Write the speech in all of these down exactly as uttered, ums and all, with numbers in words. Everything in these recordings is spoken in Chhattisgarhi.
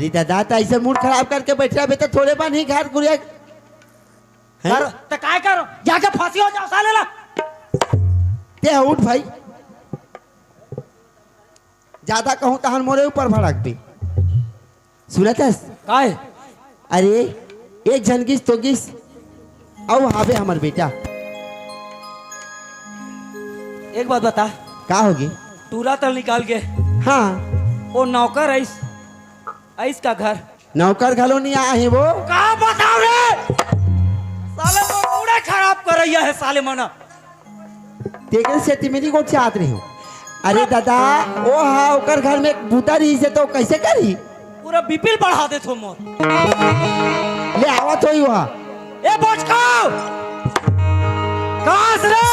दादा, त ऐसे मूड खराब करके बैठे रहे, त थोड़े बन ही घर गुरिया। हैं? कर, त काय कर? जाके फांसी हो जाओ साले ला। ते उठ भाई, ज्यादा कहूँ तहन मोरे ऊपर भड़क भी। सुनत हस? काय? अरे, एक झन गिस तो गिस, अउ हावे हमर बेटा। एक बात बता। का होगे? टूरा तल निकाल के। हाँ। वो नौकर आइस, आइस का घर। नौकर घलो नहीं आए हैं वो। का बताओ रे? साले मोर मूड़े खराब कर रही है साले मना। तेकर सेती मेरी को चाहत रही हूँ। अरे दादा, ओ हा, ओकर घर में एक बूता रही से तो कैसे करी? पूरा बिपिल बढ़ा दे थो मोर। ले आवत होई वहाँ। ए बचका! कास रे!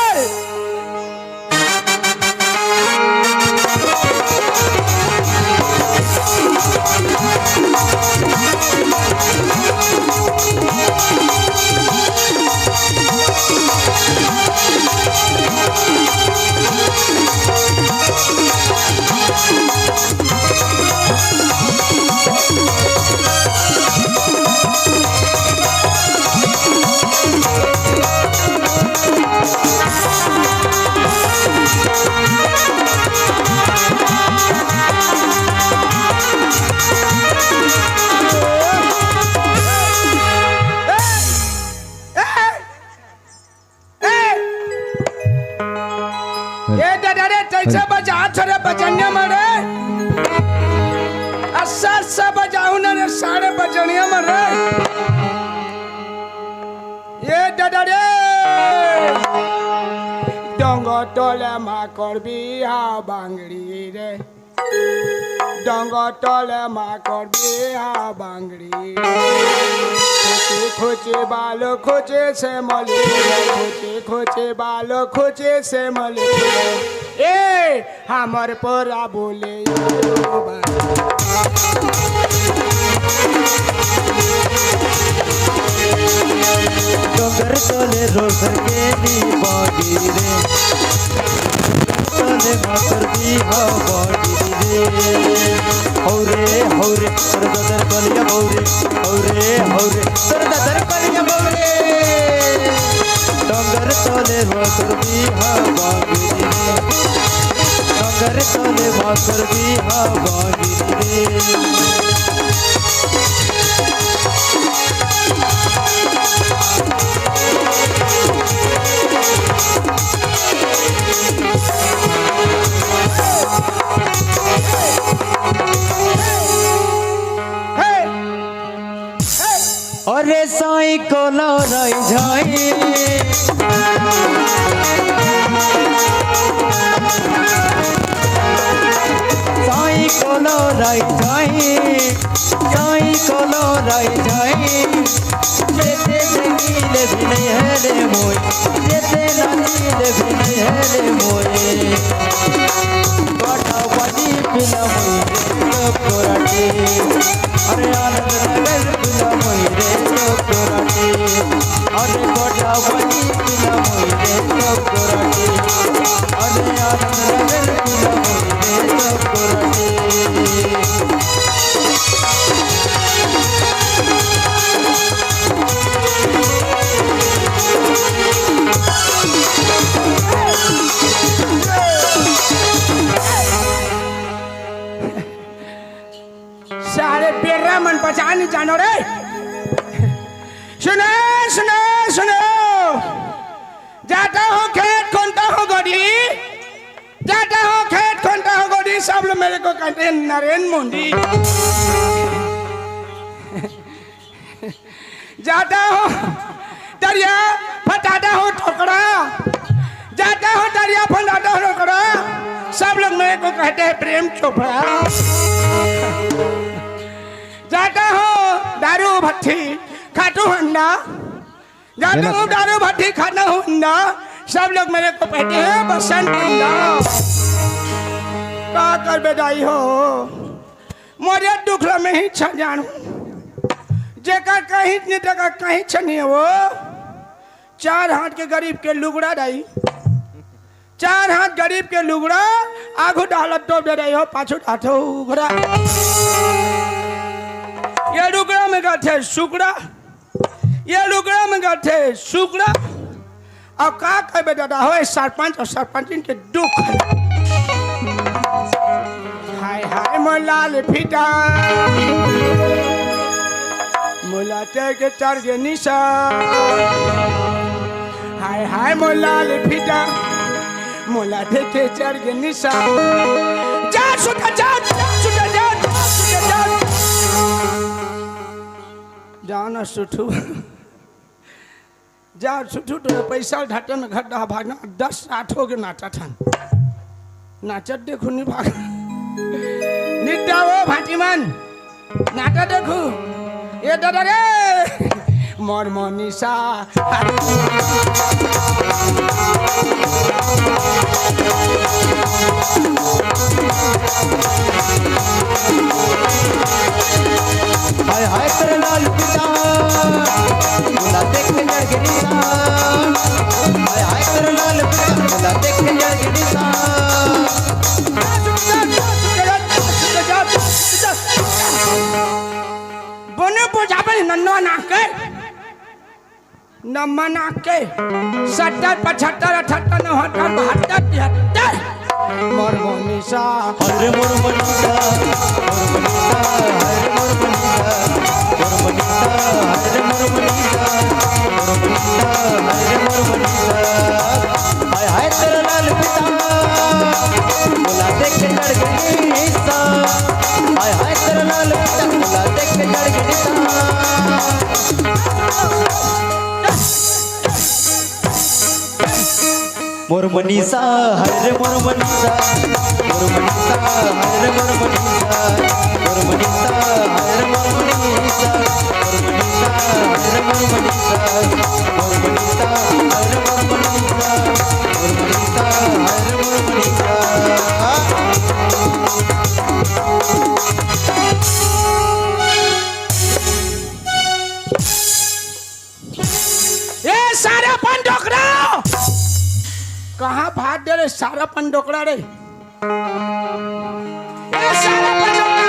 ए, ए, ए दादा रे, तैसे बजा थोड़े बजनिया मारे। अच्छा, अच्छा बजाऊ ना रे, सारे बजनिया मारे। ए दादा रे, डोंगर तले माकड़ बिहा बांगड़ी रे। डोंगर तले माकड़ बिहा बांगड़ी। खुची खुची बालो खुची से मली। खुची खुची बालो खुची से मली। ए, हमर पोरा बोले। डोंगर तले रोसर के नी बागी रे। तले मातर दी हा बागी रे। हौरे, हौरे, तोर ददर कलिया बौरे। हौरे, हौरे, तोर ददर कलिया बौरे। डोंगर तले मातर दी हा बागी रे। डोंगर तले मातर दी हा बागी रे। अरे साईं को लौराई झाई, साईं को लौराई झाई, साईं को लौराई झाई। जेते जंगीले भी नहीं है रे मोए, जेते नंगीले भी नहीं है रे मोए। गोटा वाली पिला मोए रे टोकराटे। अरे आनंद नगर पिला मोए रे टोकराटे। अरे गोटा वाली पिला मोए रे टोकराटे। अरे आनंद नगर पिला मोए रे टोकराटे। सारे बेर्रा मन बजा नहीं जानो रे। सुनो, सुनो, सुनो। जाता हूँ खेत, खोनता हूँ गोड़ी। जाता हूँ खेत, खोनता हूँ गोड़ी। सब लोग मेरे को कहते हैं नरेंद्र मोदी। जाता हूँ दरिया, फटाता हूँ टोकरा। जाता हूँ दरिया, फटाता हूँ टोकरा। सब लोग मेरे को कहते हैं प्रेम चोपड़ा। जाता हूँ दारू भट्टी, खाटू हंडा। जाता हूँ दारू भट्टी, खाटू हंडा। सब लोग मेरे को कहते हैं बसंत हंडा। का कर बेदाई हो, मोरे दुख ला मैं ही छ जानू। जेकर कहीं नहीं, तेकर कहीं छ नहीं हो। चार हाथ के गरीब के लुगड़ा दाई, चार हाथ गरीब के लुगड़ा, आगू डालत तो दे रही हो, पाछू डालत हो उघड़ा। ये डुकरा में कथे सुकरा, ये डुकरा में कथे सुकरा। अब का कहबे दादा, होय सरपंच अउ सरपंचिन के दुख हे। हाय हाय मोर लाल फीता, मोला देख के चढ़ गे निसा। हाय हाय मोर लाल फीता, मोला देख के चढ़ गे निसा। जा सुटा जा, जा सुटा जा, जा सुटा जा। जा न सुठू, जा सुठू, तो पैसा ढाटे में घर डहा भागना। दस आठ हो गे नाचत हन, नाचत देखू नी भाग। निद्रा ओ भाटी मन, नाटक देखू, ए दादा रे, मोर मनीषा। हाय हाय तेरे लाल पीता, मोला देख के जड़ गिरी सा। हाय हाय तेरे लाल पीता, मोला देख के जड़ गिरी सा। बने बुझाबे नन्नो नाक के, नम्मा नाक के, सत्तर, पचहत्तर, अठहत्तर, नवहत्तर, बहत्तर, तिहत्तर। मोर मनीषा। अरे मोर मनीषा, मोर मनीषा, अरे मोर मनीषा, मोर मनीषा, अरे मोर मनीषा, मोर मनीषा, अरे मोर मनीषा। हाय हाय तेरा लाल पीता, मोला देख के चढ़ गई निशा। हाय हाय तेरा लाल पीता, मोला देख के चढ़ गई निशा। मोर मनीषा, हाय रे मोर मनीषा, मोर मनीषा, हाय रे मोर मनीषा, मोर मनीषा, हाय रे मोर मनीषा, मोर मनीषा, हाय रे मोर मनीषा, मोर मनीषा, हाय रे मोर मनीषा, मोर मनीषा, हाय रे मोर मनीषा। ए सारा पन डोकरा, कहाँ भाग दे रे सारा पन डोकरा रे? ए सारा पन डोकरा।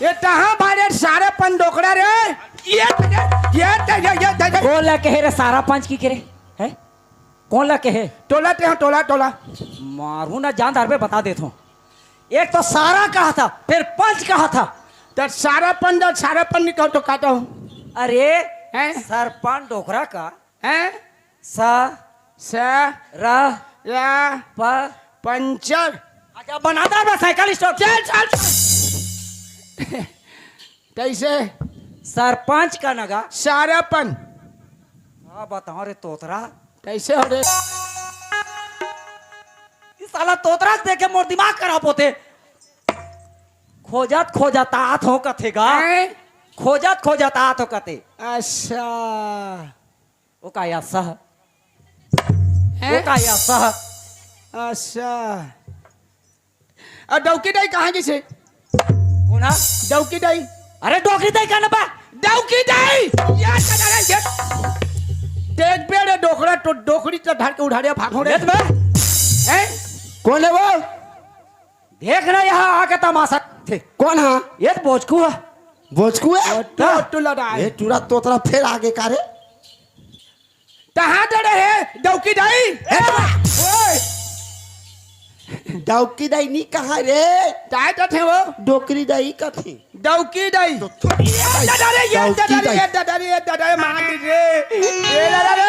ए तहाँ भाग दे सारा पन डोकरा रे। ये, ये, ये, ये, ये, ये, ये। कोन ला कहे रे सारा पंच कहिके रे? हैं? कोन ला कहे? टोला ते हो, टोला, टोला। मारू ना जान दरबे बता देत हों। एक तो सारा कहा था, फिर पंच कहा था। त सारा पन दा, सारा पन नहीं कहो तो कहता हूँ। अरे, हैं? सरपन डोकरा का? हैं? सा स रा रा प पंचर। अच्छा, बना दे बे साइकिल स्टोर। चल, चल, चल। कैसे? सरपंच का नगा। सारापन। का बताओ रे तोतरा। कैसे हो रे? ई साला तोतरा के देखे मोर दिमाग खराब होथे। खोजत खोजत आत हों कथे गा। हैं? खोजत खोजत आत हों कथे। अच्छा। ओ का या सह? हैं? ओ का या सह? अच्छा। अउ डौकी दाई कहाँ गिसे? कोन हा? डौकी दाई। अरे डोकरी दाई का नबा? डौकी दाई! या दादा रे, ये देख बे रे डोकरा, तो डोकरी तो धर के उधारिया भागो रे। लेत बे? हैं? कोन हे वो? देख ना यहाँ आके तमाशा थे। कोन हा? ये तो बोचकू हा। बोचकू हे? ओट्टू, ओट्टू लड़ाई। ये टूरा तोतरा फेर आगे का रे? तहाँ तो रहे, डौकी दाई। ए, ओए। डौकी दाई नी कहा रे। काय कथे वो? डोकरी दाई कथे। डौकी दाई। तो थोड़ी ये दादा रे, ये डौकी दादा रे, दाई। ये दादा रे, ये दादा रे, मार दी रे। ये दादा रे।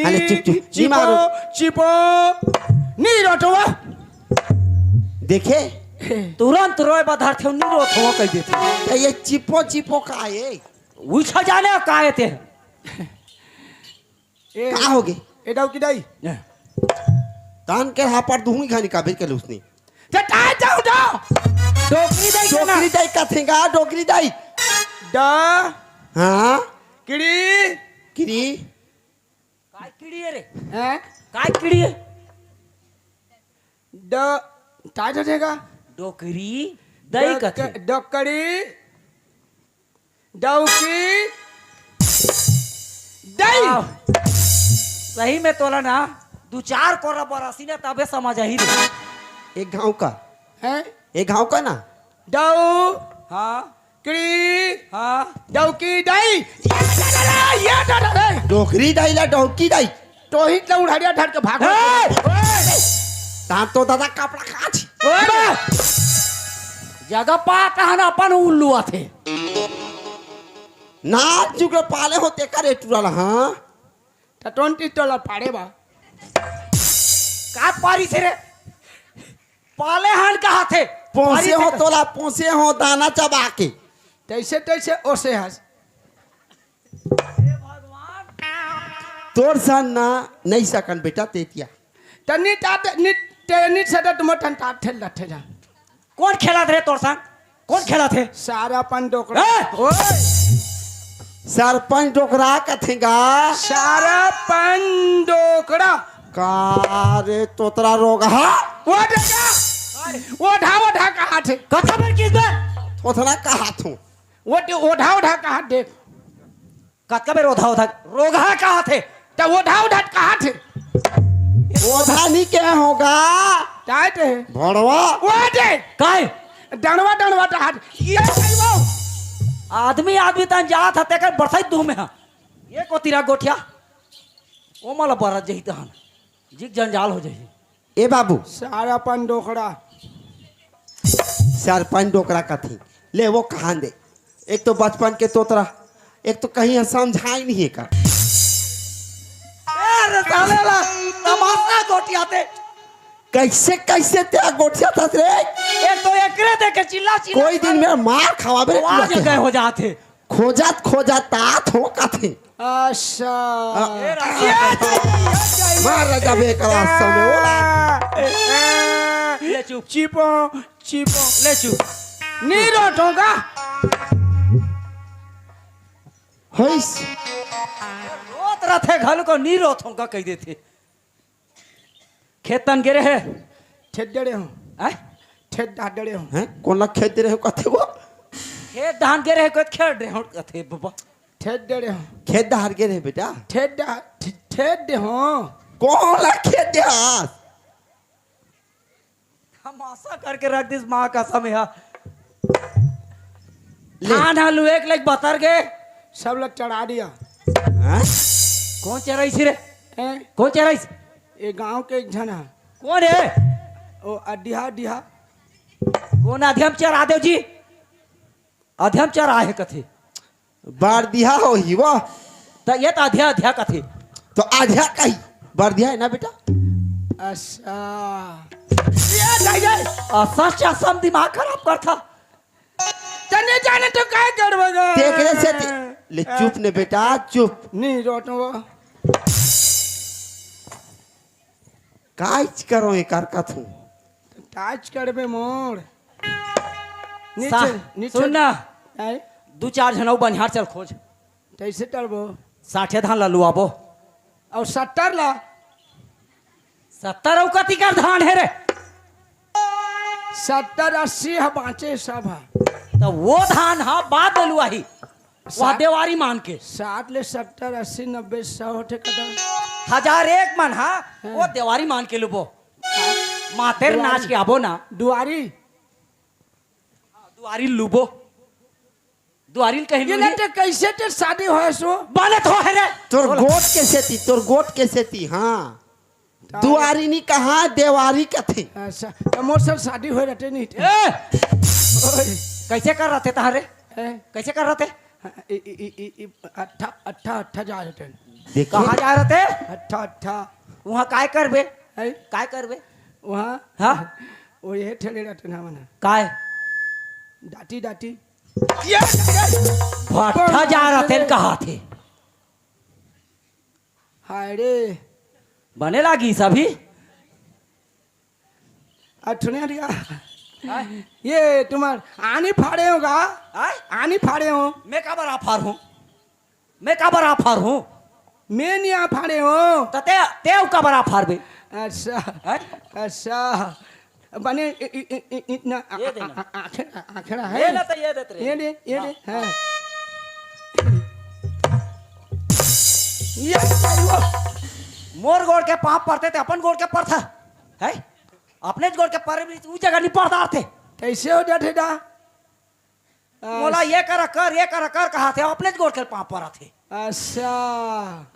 अरे चुप, चुप, नी चिपो, मारो। चिपो। नी रोटो वो। देखे? तुरंत रोए बधार थे, नी रोत हो कह देते। तो ये चिपो, चिपो का है? उछा जाने का कहते हैं। ए, का होगे? ए डौकी दाई। ए। तान के हापड़ दुहुई घानी का बेर के लुसनी। ते ताय जाऊ दो। डोकरी दाई के ना। डोकरी दाई का थेंगा, डोकरी दाई। ड। हाँ। किड़ी। किड़ी। काय किड़ी है रे? हैं? काय किड़ी है? ड, काय तो देगा? डोकरी दई कथे। डोकरी, डौकी, दई। आह, सही में तोला ना दू चार कोरा बरसी ना, तबे समझ आही रे। एक गांव का। हैं? एक गांव का ना। दऊ। हाँ। करी। हाँ। डौकी दई। ये डरा रे, ये डरा रे। डोकरी दई ला डौकी दई। तो ही तो उड़ाड़िया धर के भाग। ए! ओए! तान तो दादा कपड़ा काच। ओए! जगह पा कहन अपन उल्लू आथे। नाच चुके पाले होते करे टुरा ला, हाँ? त ट्वेंटी डॉलर पाड़े बा। का पारी से रे? पाले हन कहा थे? पोसे पारी हो से तोला, पोसे हो दाना चबा के। तैसे, तैसे ओसे हस। तोर सन ना नहीं सकन बेटा तेतिया। त निट आते, निट, ते निट से त तुम ठन टाप ठेल ला, ठेल ला। कौन खेला थे तोर संग? कौन खेला थे? सारा पन डोकरा। ए! ओए! सरपंच डोकरा कथेगा। सारा पन डोकरा। का रे तोतरा रोगहा? वो देखा? ओढ़ा, ओढ़ा कहा थे? कथा पर किस बे? तोतरा कहा थू? वो दे-, ओढ़ा, ओढ़ा कहा देख। कतका बेर ओधा ओधा रोगहा कहा थे? त ओधा ओधा कहा थे? ओधा नहीं कहे होगा। काय थे? भड़वा। वो दे। काय? डणवा, डणवा कहा थे। ये सही वो। आदमी, आदमी तन जात ह, तेकर बरसाई दू में ह। ये को तीरा गोठिया। ओ मला बरत जही तहन। जिग जंजाल हो जही। ए बाबू। सारा पन डोकरा। सरपंच डोकरा कथी। ले वो कहान दे। एक तो बचपन के तोतरा, एक तो कहीं समझाई नहीं है का। अरे साले ला, तमाशा गोटियाते। कैसे, कैसे ते गोटियात हस रे? एक तो एकरे देखे चिल्ला चिल्ला कोई दिन मेरा मार खवाबे रे आवाज चिल्ला गए हो जाते। खोजत खोजत तात हो कथे। अच्छा। आ, ए राजा। मार राजा बे कला समय ओला। ले चुप। चिपो, चिपो। ले चुप। नी रोटोगा। हईस। रोत रथे घल को नी रोत होगा कह देथे। खेत तन गेरे हे। ठेठ डरे हो। हैं? ठेठ डा डरे हो। हैं? कोन ला खेत डरे हो कथे वो? खेत धान गेरे हे, कोई खेत डरे हो कथे बाबा। ठेठ डरे हो। खेत धान गेरे हे बेटा। ठेठ डा-, ठे-, ठेठ डे हो। कोन ला खेत डे हास? तमाशा करके रख दिस माँ कसम हा। ले। धान हा लुए के लग बतर गे। सब लोग चढ़ा दिया। हैं? कौन चराइस रे? हैं? कौन चराइस? ये गांव के एक झन हा। कौन है? ओ अडिहा, अडिहा। कौन अध्यम चरा देव जी? अध्यम चरा है कथे। बार दिहा हो ही वो। त ये त अध्या, अध्या कथे। तो आध्या कही। बार दिहा है ना बेटा? अच्छा। ये जाई, जाई। असा चसम दिमाग खराब करथा। तने जाने तो काय करबगा? तेकरे से ते-, ले चुप ने बेटा, चुप। नी रोटो। काइच करो एकर कथू। काइच करबे मोर। नीचे, सा-, नीचे। सुन ना। आय? दू चार झन अउ बनिहार चल खोज। कैसे करबो? साठे धान ला लुआबो। अउ सत्तर ला? सत्तर अउ कति कर धान हे रे? सत्तर अस्सी ह बाँचे सब ह। त वो धान ह बाद में लुआही। वह साठ देवारी मान के। साठ ले सत्तर, अस्सी, नब्बे, सौ होथे कदा। हजार एक मन ह, हाँ। वो देवारी मान के लुबो। मातेर दुआरी। नाच के आबो ना। दुआरी। हाँ, दुआरी लुबो। दुआरी ल कहीं ये लुही। लटे कैसे ते शादी होय सो? बने तो है रे। तोर बोल। गोट के सेती, तोर गोट के सेती, हाँ। तारे। दुआरी नी कहा, देवारी कथे। अच्छा, त मोर सब शादी होय रहते नहीं थे। ए! ओए। कैसे कर रहते तहारे? हैं? कैसे कर रहते? हाँ, ई, ई, ई, ई, ई, अट्ठा, अट्ठा, अट्ठा जा रहते हैं। देखिए। कहाँ जा रहते? अट्ठा, अट्ठा। वहाँ काय करबे? हैं? काय करबे? वहाँ? हाँ? वो ये ठेले रहते ना मना। काय? डाटी, डाटी। ये, ये। भट्ठा जा रहते हैं, कहाँ थे? हाय रे। बने लागी सभी। अठने रिया। हाँ? ये तुम्हार आनी फाड़े हो गा? हाँ? आनी फाड़े हो? मैं काबर आ फार हूँ? मैं काबर आ फार हूँ? मैं नहीं आ फाड़े हो। त ते, ते काबर आ फार बे? अच्छा। हाँ? अच्छा। बने इ- इ- इ- इ- इतना आ- ये देना। आ- आ- आखिर आखिर ये है। ना तो ये देते रहे। ये दे, ये हाँ। दे, हाँ। ये बताइए। मोर गोड़ के पाँव परथे ते अपन गोड़ के परथा, है? अपने गोड़ के परे भी उ जगह नहीं परता थे। कैसे हो जाथे दा? मोला ये करा कर, ये करा कर कहा थे, अपने गोड़ के पाँव परत हे। अच्छा।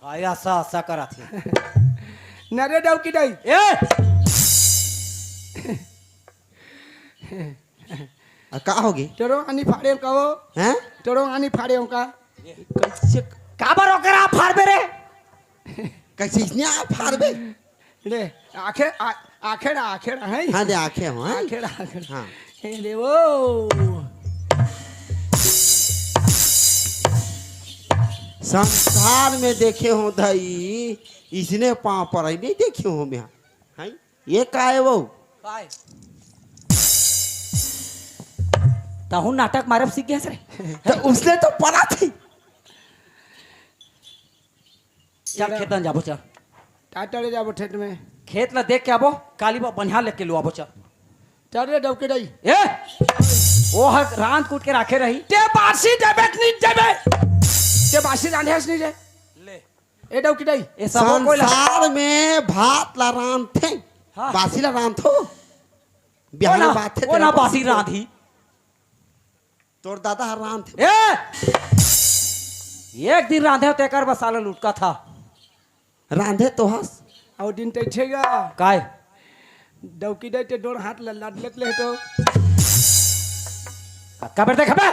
काय असा असा करत हे? नरे डौकी दाई। ए! आ, का होगे? तोरो आनी फाड़े का वो? हैं? तोरो आनी फाड़े का? कैसे? काबर ओकरा फाड़बे रे? कैसे इसने आप फाड़बे? ले, आखे, आ- आखेड़ा, आखेड़ा, हैं? हाँ, दे आखे हो, हैं? आखेड़ा, आखेड़ा। हाँ। हे देवो। संसार में देखे हो धई, इसने पाँव पर नहीं देखे हो मैं, हैं? ये का है वो? काय? तहु नाटक मारब सीख गया रे। तो उसने तो पढ़ा थी। चल, खेतन जाबो, चल। का टरे जाबो खेत में? खेत ला देख के आबो, काली बा बनिहार लेके लो आबो, चल। चल रे डौकी दाई। ए! वो हर रांध कूट के राखे रही। ते बासी देबे कि नहीं देबे? ते बासी रांधे हस नहीं रे? ले। ए डौकी दाई। ए सबो कोई ला संसार में भात ला रांधथे, हाँ। बासी ला रांधथो। बिहान वो ना, बात है, वो तेरा ना बासी बासी रांधी। तोर दादा हर रांधथे। ए! एक दिन रांधे हो तेकर बस साला लुटका था। रांधे तो हस। और दिन तैठेगा। काय? डौकी दाई ते डोर हाथ ल-, लाद लेत ले तो। का, का बेर देखबे?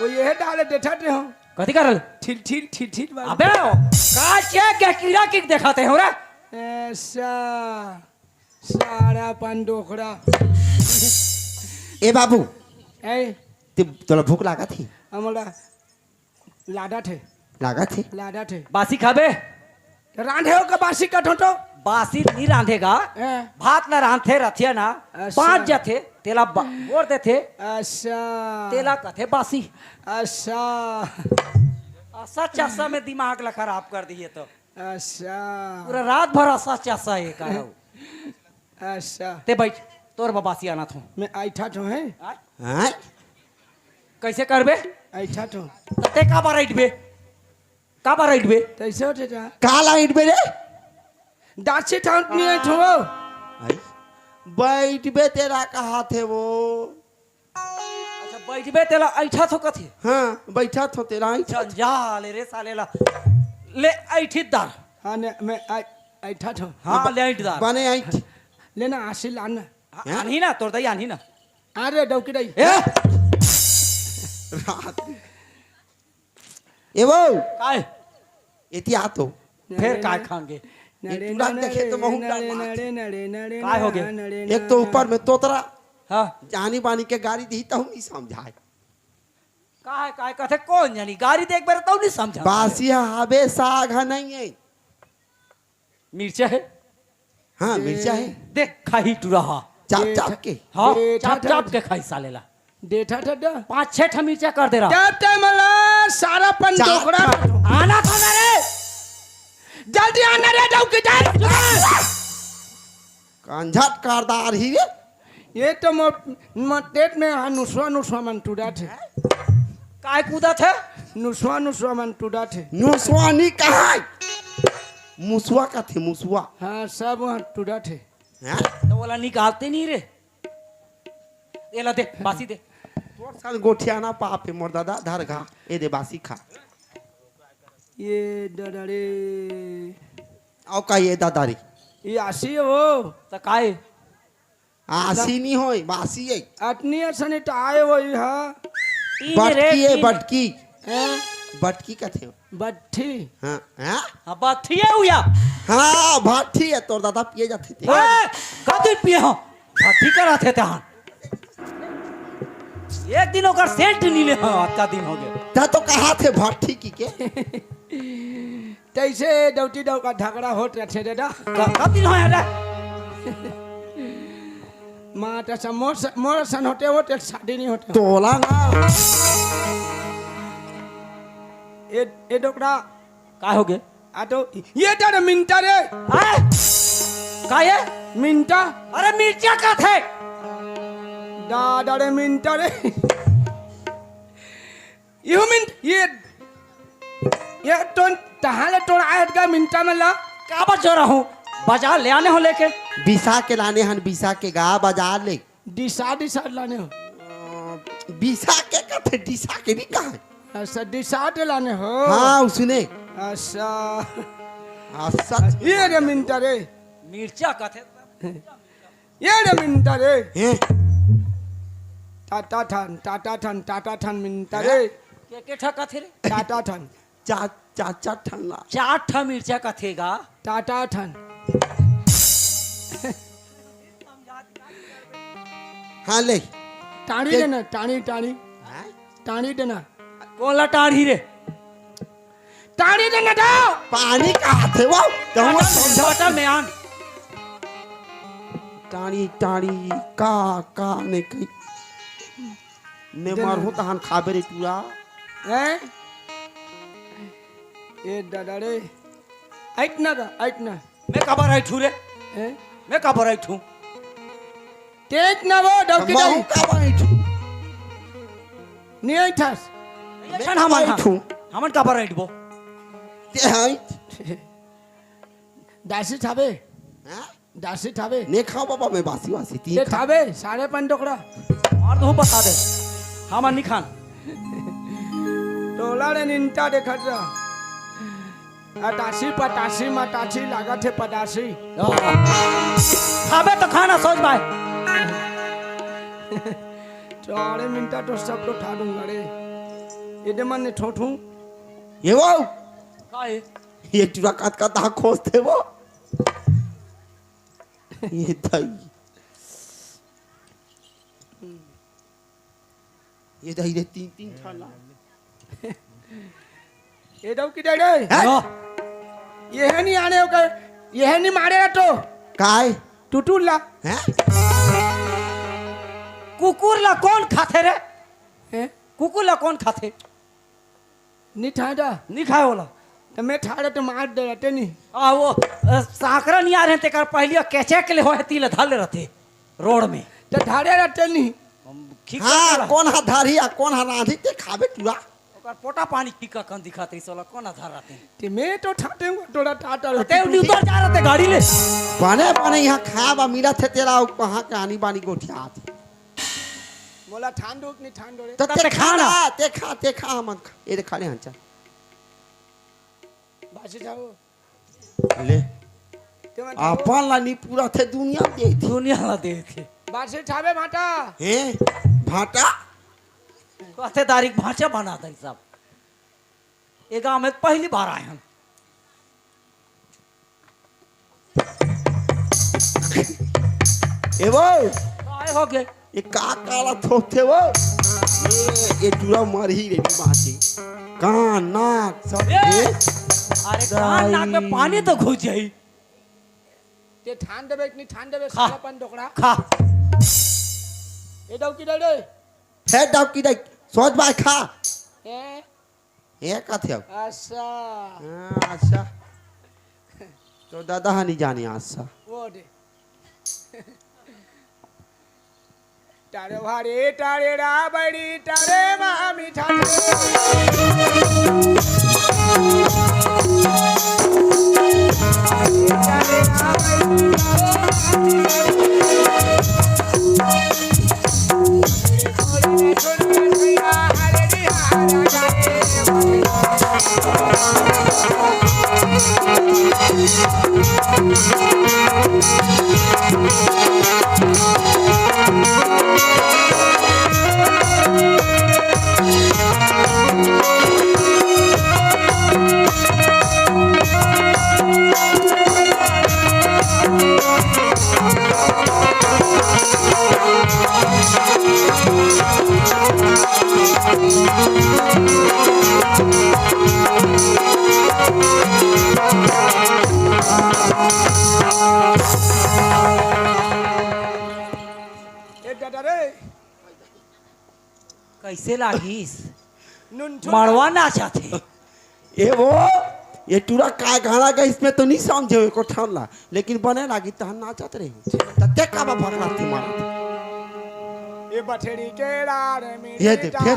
वो ये डाले देठा ते हो। कथी करल? ठिल ठिल ठिल ठिल बाल। अबे, का चेक के कीड़ा की देखाते हो रे? ऐसा। सारा पान डोकरा। ए बाबू, ए, ते तोला भूख लागत ही? हमरा लाडत हे। लागत ही? लाडत हे। बासी खाबे? रांधे हो का बासी कथो तो? बासी नहीं रांधेगा। ए। भात ला रांधथे रथिया ना, अच्छा। पाँच जथे, तेला बा-, बोर देथे। अच्छा। तेला कथे बासी। अच्छा। असा चासा में दिमाग ला खराब कर दिए तो। अच्छा। पूरा रात भर असा चासा ये करो। अच्छा। ते बैठ, तोर बबासी आना थो। मैं ऐठा थो है। आय? आय? कैसे करबे? ऐठा थो। त ते का बार ऐठबे? का बार ऐठबे? तैसे होथे जा। का ला ऐठबे रे? दाछी ठाउन नहीं ऐठो। आय? बैठबे तेरा कहा थे वो। अच्छा, बैठबे तेला ऐठा थो कथे। हाँ, बैठा थो तेला ऐठा। चल जा ले रे साले ला। ले ऐठी दार। हाँ, ने, मैं ऐ-, ऐठा थो। हाँ, ले ऐठ दार। बने ऐठ। लेना आशील आन। हाँ, हैं? आनही ना, तोर दाई आनही ना। अरे, डौकी दाई। ए! रात। ए वो। काय? एती आ तो। फेर काय खांगे? ये तुरंत देखे तो महू डर मार। काय हो गए? एक तो ऊपर में तोतरा। हाँ। जानी बानी के गारी दी तहु नहीं समझाए। काय, काय कथे कौन जानी? गारी देख बेर तहु नहीं समझा। बासिया हबे साग ह नहीं है। मिर्चा है? हाँ, मिर्चा है। देख, खाही टुरा हा। चाप, चाप के। हाँ, देठा चाप, चाप के खाही साले ला। देठा ठड्डा। पाँच छह ठा मिर्चा कर दे रहा। चाप ते मला सारा पन चाप, डोकरा। चाप। आना था ना रे। जल्दी आना रे, डौकी दाई। कंझट करदार ही रे। ये तो मो-, मोर पेट में हा नुसवा, नुसवा मन टूरा थे। काय कूदा थे? नुसवा, नुसवा मन टूरा थे। नुसवा नहीं कहा। मुसवा का थे, मुसवा। हाँ, सब वहाँ टूरा थे। हैं? तो बोला निकालते नहीं रे। ये ला दे, बासी दे। तोर सन गोठियाना पाप है मोर दादा, धर घा, ए दे बासी खा। ये दादा रे। आओ का ये दादा रे? ये आसी है वो। तो काय? आसी नहीं होय, बासी है। अतनी असन तो आए वो ही हा। तीन रे, बटकी है, तीन। बटकी। हैं? बटकी का थे? बट्ठी। हाँ, हाँ? हाँ, बट्ठी है हुआ। हाँ, बट्ठी है, तोर दादा पिए जाते थे। ए, कब दिन पिए हो? बट्ठी करा थे तहां। एक दिन ओकर सेंट नहीं ले हो, अतका दिन हो गए। ता तो कहा थे भट्ठी की के? तैसे डौटी डौ का झगड़ा होत रहे थे दादा। क-, कब दिन हो यार? माँ तो सब मोर स-, मोर सन होते होते शादी नहीं होते। तोला ना। ए, ए डोकरा। का हो गए? आ तो ये डर मिनटा रे। आय? का ये? मिंटा। अरे मिर्चा कथे। दादा रे मिंटा रे। यू मिंट ये, ये तो तहां ले टोड़ा आए हट गा मिंटा में ला। का बजो रहूं? बाजार ले आने हो लेके। बिसा के लाने हन, बिसा के गा बाजार ले। डिसा डिसा लाने हो। अ, बिसा के कथे, डिसा के भी कहा है। अच्छा, डिसा के लाने हो। हाँ, उसने। अच्छा। अच्छा। ये रे मिंटा रे। मिर्चा कथे। ये रे मिंटा रे। हैं? टाटा ठन, टाटा ठन, टाटा ठन मिंटा रे। हैं? के, के ठा कथे रे? टाटा ठन। चार, चार, चार ठन ला। चार ठा मिर्चा कथे गा। टाटा ठन। हाँ, ले। टाणी के- देना, टाणी, टाणी। हाँ? टाणी देना। कोन ला टाणी रे? टाणी देना दो। पानी का हाथ है वो? तो हम समझौता में आन। टाणी, टाणी, का, का ने कही। ने देना। मारहूं तहां खाबे रे टूरा। हैं? ए दादा रे। ऐट ना गा, ऐट ना। मैं काबर ऐठू रे? हैं? मैं काबर ऐठू? तेज ना वो, डौकी महू डाली। काबर ऐठू? नहीं ऐठस। ये क्षण हमन हा। ऐठू। हमन काबर ऐठबो? ते हैं? दासी ठाबे। हाँ? दासी ठाबे। ने खाओ बाबा, मैं बासी वासी ती ते खा। ठाबे, साढ़े पाँच टोकरा। और तो बता दे, हमन नहीं खान। टोला रे निंटा देखत रहा। अटासी पटासी मटासी लागत है पदासी। खाबे तो खाना सोच भाई। चारे मिनटा तो सब तो ठा दूंगा रे। ये दे मन ने ठोठू। ये वो। का है? ये टूरा काट काट दांत खोजथे वो। ये दाई। ये दाई रे तीन तीन ठा ला। ये दौकी दाई रे। हैं? हाँ। ये है नहीं आने का, ये है नहीं मारे तो। काय? टुटुल ला। हैं? कुकुर ला कौन खाथे रे? हैं? कुकुर ला कौन खाथे? नी ठाड़ा। नी खाए वाला। तो मैं ठाड़ा तो मार दे रहते नहीं। आ, वो, अ, सांकरा नहीं आ रहे, तेकर पहली कैचे के ले होए, तीला धार ले रहते रोड में। तो धारे रहते नहीं। हम खींच हाँ, के ला। कौन हा धारी, आ कौन हा रांधी, ते खाबे टूरा। ओकर पोटा पानी खींच के कन दिखाते, ई साला कौन हा धार रहते। ते मैं तो ठाटे हूँ, टोड़ा टाटा ते रहते। उन्हीं उतर जा रहते गाड़ी ले। बने, बने यहाँ खाए बा मिला थे तेरा, कहाँ के आनी बानी गोठिया आती। मोला ठान दो कि नहीं ठान दो रे? तो तब ते ते खा खाना। ना, ते खा, ते खा, हमन खा। ये दे खा ले, हाँ, चल। बासी जाओ। ले। ते मन खाओ। अपन ला नी पूरा थे दुनिया दे थे। दुनिया ला दे थे। बासी छाबे भाटा। हैं? भाटा? कहते तारीख भांचा बना था सब। ये गांव में पहली बार आए हम। ए वो, काय हो गे? ये का काला थोपथे वो? ये, ये टूरा मरही रे बांची। कान, नाक, सब ए! ये। अरे कान, नाक में पानी तो घुस जाई। ते ठान देबे, इतनी ठान देबे, खा। साला पान डोकरा। खा। ए दौकी दे रे। हे दौकी दे, सोच बाय खा। ए? ए, कथे हो? अच्छा। हाँ, अच्छा। तो दादा हा नहीं जाने अच्छा। वो दे। टारे भारे, टारे राबड़ी, टारे मामी ठाठे। ए दादा रे। कैसे लागिस? नुनठुन मड़वा नाचत हे। ए वो, ये टूरा काय गाना गा, इसमें तो नहीं समझे एको ठन ला, लेकिन बने लागी तहन नाचत रही। त ते का बा भगला थी मारत? ये बछड़ी के लाड़ में ये दे, फिर।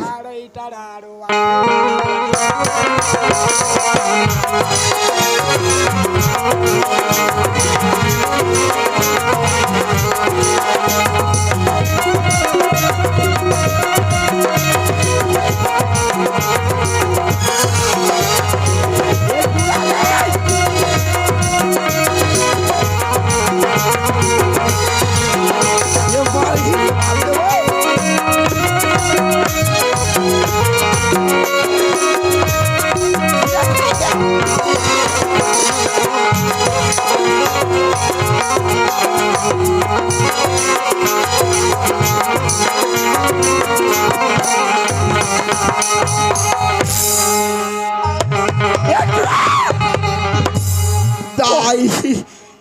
दाई।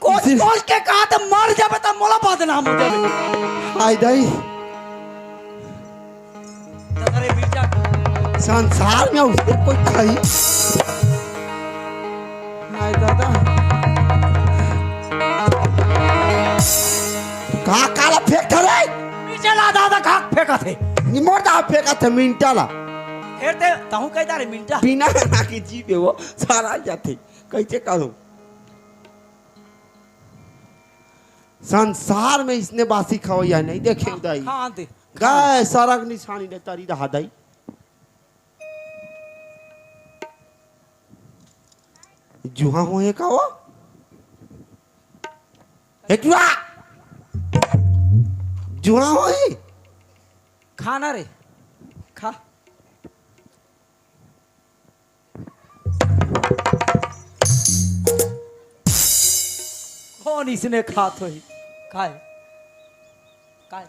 कोच, कोच के कहा त मर जाबे त मोला बदनाम हो जाबे। हाय दाई। दादा रे मिर्जा। संसार में उसने कोई खाई। हाय दादा। का काला फेंक रे? मिर्जा ला दादा का फेंकत हे। निमोर दा फेंकत हे मिंटा ला। फेर ते तहूं कह दा रे मिंटा। बिना ना के जीवे वो सारा जाथे। कैसे करूं? संसार में इसने बासी खवैया नहीं देखे उदाई। हाँ, दे। गए सरग निशानी ले तरी रहा दाई। जुहा होए का वो? ए जुहा! जुहा होए? खाना रे, खा। कौन इसने खात होही? काय? काय?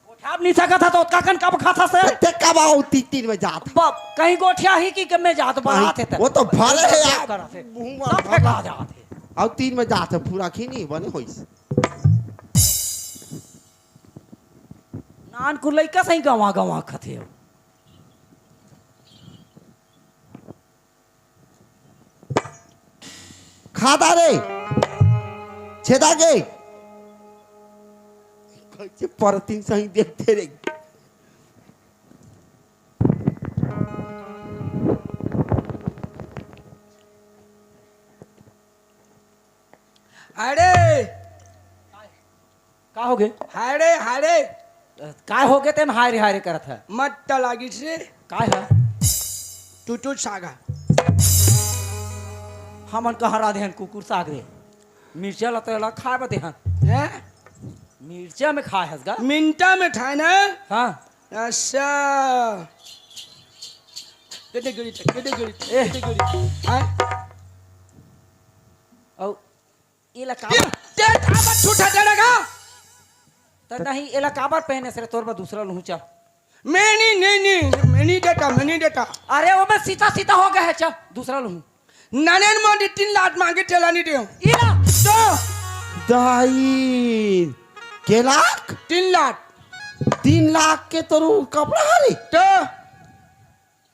गोठिया नहीं सकत ह तो ओतका कन कब खात हस? ते कब आओ ती-, तीन बजे जात। बाप, कहीं गोठिया ही कि कब में जात बनात हे त। वो तो भले हे यार। करत हे। मुंह में सब भला। फेंका जात हे। अउ तीन बजे जात हे, पूरा खी नहीं बने होइस। नान को लइका सही गवा गवा खथे हो। खादा रे, छेदा के। कैसे परतिन सही देखते रे। अरे, का होगे? हाय रे, हाय रे। काय होगे तेन हाय रे, हाय रे करत हे? मत त लागिस रे। काय हे? टूटू सागा। हमन कहाँ राधे हन कुकुर साग रे? मिर्चा ला तो एला खाए बर देहन। हैं? मिर्चा में खाए हस गा? मिंटा में खाए ना? हाँ। अच्छा। गड्ढे गिरी, गड्ढे गिरी, ए। गड्ढे गिरी। हाँ? अउ एला काबर? ते, ते काबर छूटा डरेगा? त नहीं, एला काबर पहने से रे, तोर बर दूसरा लूहूं, चल। मैं नहीं, नहीं, नहीं, मैं नहीं देता, मैं नहीं देता। अरे, वो मैं सीता, सीता हो गया है, चल, दूसरा लूहूं। ननेन मोदी तीन लाख मांगे, तेला नहीं देहूं। एला। तो? दाई, के लाख? तीन लाख। तीन लाख के तोर कपड़ा हरे? तो?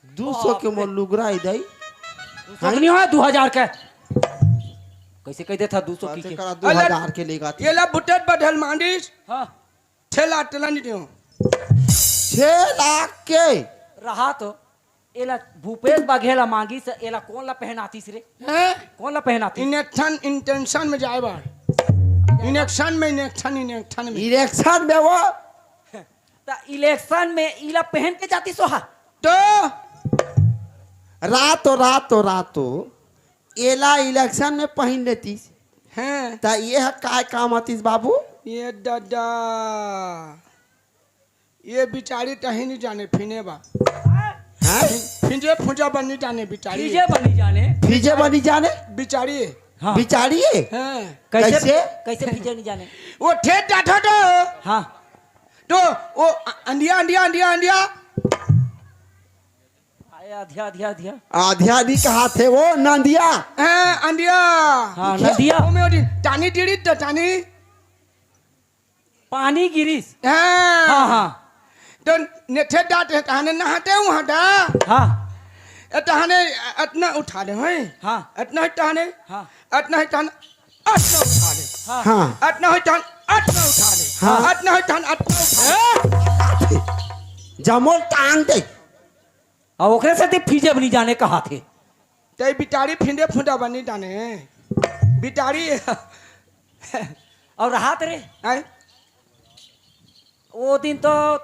दो सौ के मोर लुगरा हे दाई। दो सौ के नहीं होय, दो हजार के। कैसे कह देथा दो सौ की कैसे के? करा, दो हजार के लेगा। एला बुटेट बढ़ल मांडिस। हाँ। छह लाख तेला नहीं देहूं। छह लाख के? रहा तो, एला भूपेश बघेल ला मांगिस, एला कोन ला पहनातिस रे? हैं? कोन ला पहनातिस? Election, election में जाए बर। Election में, election, election में। Election में वो? त election में इला पहन के जातिस ओहा। तो रातो, रातो, रातो एला election में पहिन लेतिस। हैं। त ये ह काय काम आतिस बाबू? ये दादा, ये बिचारी तही नहीं जाने फिने बा। हैं? फिंजे फुंजा बनी जाने बिचारी। फिंजे बनी जाने। फिंजे बनी जाने? बिचारी। हाँ। बिचारी है? हैं। कैसे, कैसे? कैसे फिंजे नहीं जाने? वो ठेठ डाठा तो। हाँ। तो वो अ-, अंडिया, अंडिया, अंडिया, अंडिया। आए, अधिया, अधिया, अधिया। अधिया नहीं कहा थे वो, नंदिया। हाँ, अंडिया। हाँ, नंदिया। वो में वो दिन, टानी टिड़ी तो टानी। पानी गिरिस। हाँ। हाँ, हाँ। तो नेठे डाट है, कहाने नहाते हूँ हटा। हाँ। ए, टहने अतना उठा ले, हैं? हाँ। अतना ही टहने, हाँ। अतना ही टहन, अतना उठा ले। हाँ। हाँ। अतना ही टहन, अतना उठा ले। हाँ। अतना ही टहन, अतना उठा ले। जमो टांग दे। आ, ओकरे से ते फिजे बनी जाने कहा थे। ते बिटारी फिंदे फुंदा बनी जाने। बिटारी। और हाथ रे? हैं? ओ दिन तो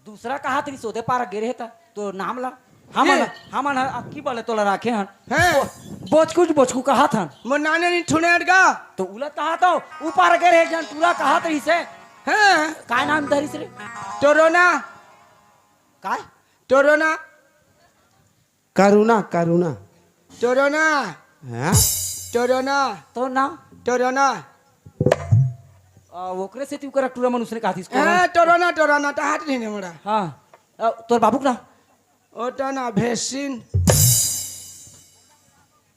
दूसरा कहा तरी सोदे पार गे रहे था, तो नाम ला। हमन, ये। हमन ह अक्की बले तोला राखे हन। हैं। बो-, बोचकू, बोचकू कहा थन। मोर नाने नहीं ठुने अड़गा। तो उला कहा तो, ऊपर गे रहे जन पूरा कहा तरी से। हैं। काय नाम धरिस रे? टोरोना। काय? टोरोना। करुणा, करुणा। टोरोना। हाँ? टोरोना। तो ना? टोरोना। आ, ओकरे से ती ओकरा टूरा मन उसने कहा थी इसको। हाँ, टोरोना, टोरोना, तो हाथ नहीं ने मोड़ा। हाँ। आ, तोर बाबू के ना? ओटा ना, vaccine।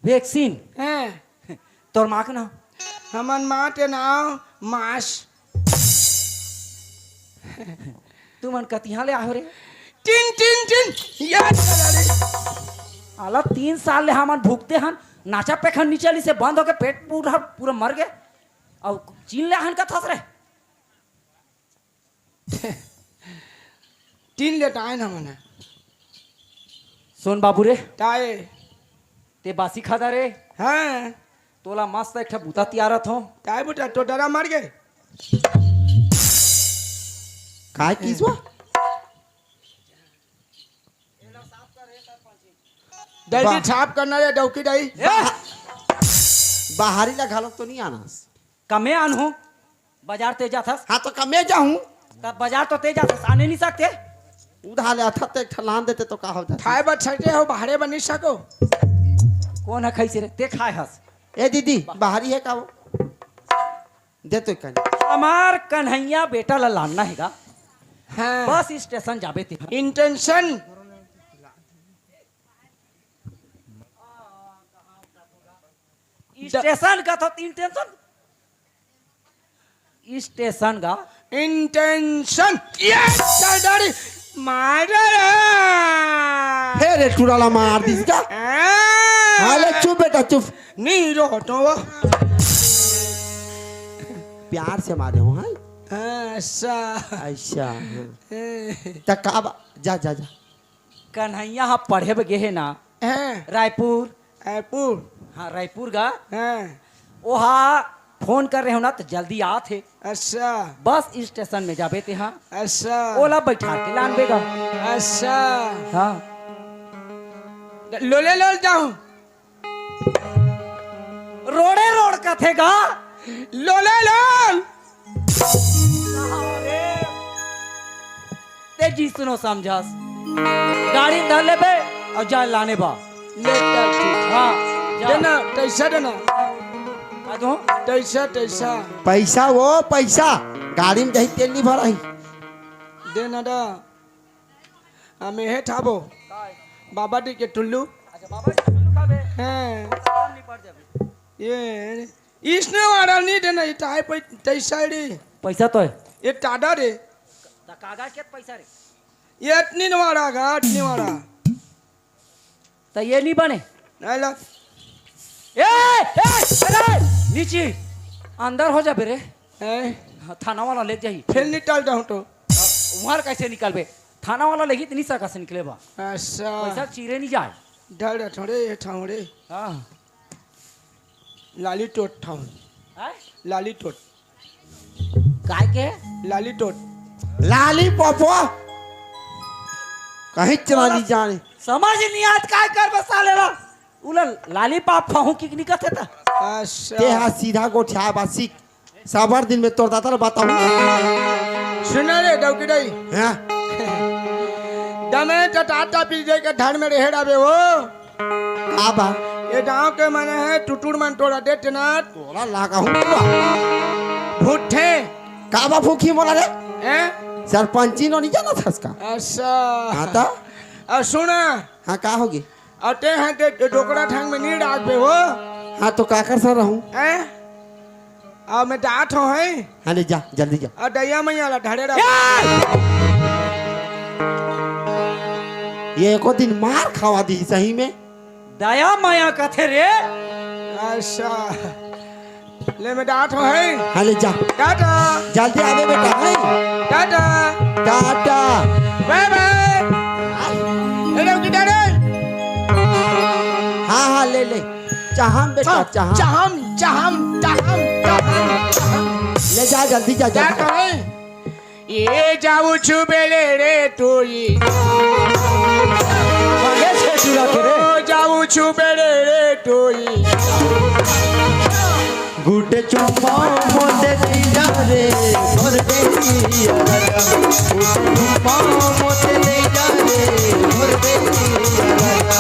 Vaccine? हैं। तोर माँ के ना? हमन माँ के नाव मास। तुमन कतिहा ले आहो रे? टिन, टिन, टिन, याद करा रे। आला, तीन साल ले हमन भुगते हन, नाचा पेखन नी चली से बंद होके पेट पूरा, पूरा मर गे। अउ चीन ले आहन कथस रे? टिन ले टाइन हमन। सुन बाबू रे। ताए। ते बासी खादा रे। हाँ। तोला मस्त एक ठा बूता तियारत हो। काय बूता? टोटरा मर गे। काय किसवा? जल्दी बा- साफ करना रे डौकी दाई। ए! बाहरी ला घालो तो नहीं आना। कमे आनहूँ, बाजार ते जाथस। हाँ, तो कमे जाहूँ। तब बाजार तो ते जाथस, आने नहीं सकते। उधार ले अथत एक ठा लान देते तो का हो जाता? खाए बर छटे हो, बाहरे बर नहीं सको। कौन है खैसे रे? ते खाए हस। ए दीदी, बाहरी है का वो? दे तो कन। हमार कन्हैया बेटा ला लानना है गा। हाँ। बस स्टेशन जाबे ते। Intention। स्टेशन का तो intention। स्टेशन का। Intention। ये चल डाड़ी। मार रे। हे रे, टुरा ला मार दिस का। हाँ। हाँ, ले चुप बेटा, चुप। नहीं रो हटो वो। प्यार से मारे हो, हाँ? हाँ, अच्छा। अच्छा, हाँ। हैं। त का बा-, जा, जा, जा। कन्हैया ह पढ़े बर गे हे ना, हैं। रायपुर। रायपुर? हाँ, रायपुर गा। हैं। ओहा फोन कर रहे हो ना, त जल्दी आत हे। अच्छा। बस स्टेशन में जाबे ते हाँ। अच्छा। ओला बैठा के लानबे गा। अच्छा। हाँ। लोले लोल जाऊं। रोड़े रोड़ कथे गा। लोले लोल। ते जी सुनो समझस। गाड़ी धर लेबे और जा लाने बा। ले चल ठीक। हाँ, जा। देना, पैसा देना। का दूँ? पैसा, पैसा। पैसा वो पैसा। गाड़ी में जही तेल नहीं भराही। देना दा। हमें हे ठाबो। बाबा दी के टुल्लू। अच्छा, बाबा दी के टुल्लू खाबे। हैं। काम नहीं पड़ जाबे। ये इसने वाला नहीं देना, ये टाई पे तैसा रे। पैसा तो है। ये टाडा रे। त कागज के पैसा रे। ये अतनी वाला गा, अतनी वाला। त ये नहीं बने। नहीं ला। ए, ए, अरे, नीचे। अंदर हो जाबे रे। हैं? हाँ, थाना वाला ले जाही। फिर निकल जाऊँ तो। वहाँ कैसे निकलबे? थाना वाला लेही त नहीं सका से निकले बा। अच्छा। पैसा चीरे नहीं जाए। डर थोड़े, ये ठाउरे। हाँ। लाली टोट ठाउन। हैं? लाली टोट। काय के? लाली टोट। लाली पॉपो। कहीं चला नहीं जाने। समझ नहीं आत काय करबे साले ला। उला लाली पाप खाहूं कि नहीं कहते था? अच्छा। ते हा सीधा गोठिया बा सीख। साबर दिन में तोर दाता ल बताऊं। सुना रे डौकी दाई। हाँ। दमे टटाटा पी जाए के धड़ में रहे डाबे हो। का बा? ये गांव के मने है टुटुर मन टोला दे तना। तोला लागा हूं पूरा। भूठे। का बा फूकी मोला रे? हैं? सरपंची नो नहीं जाना था इसका। अच्छा। हाँ तो? और सुना। हाँ, का होगी? अते हैं ते डोकरा ठांग में नहीं डाल पे हो। हाँ, तो काकर सा रहूं? हैं? आ, मैं डांट हो हैं। हाँ, ले जा, जल्दी जा। आ, दैया मैया ला ढाड़े डाल। ए! ये एको दिन मार खावा दी सही में। दया माया कथे रे। अच्छा, ले मैं डांट हो है। हाँ, ले जा। टाटा। जल्दी आवे बेटा, है। टाटा। टाटा। बाय बाय। ए, लौकी डाले। हाँ, हाँ, ले ले। चाहम बेटा, हाँ, चाहम। चाहम, चाहम, चाहम, चाहम, चाहम। ले जा, जल्दी जा, क्या जल्दी। कहें? ये जाऊ छुबेले रे टोई। भागे से चुरा के रे। ओ जाऊ छुबेले रे टोई। गुटे चुम्मा मोते दे जा रे, मोर बेटिया राजा। गुटे चुम्मा मोते दे जा रे, मोर बेटिया राजा।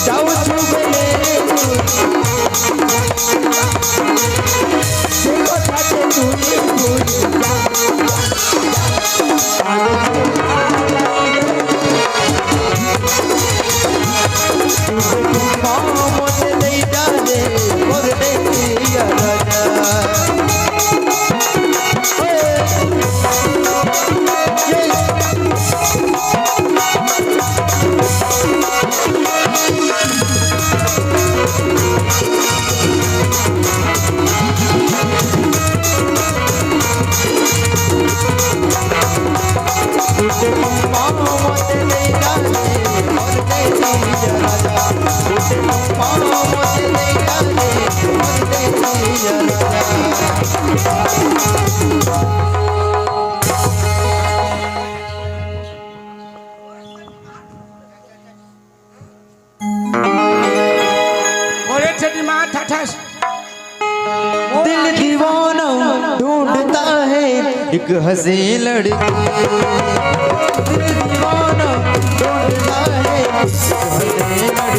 जाऊ छुबेले रे टोई। बोले छठी माँ ठठस। दिल दीवाना ढूंढता है एक हसीन लड़की। दिल दीवाना ढूंढता है एक हसीन लड़की।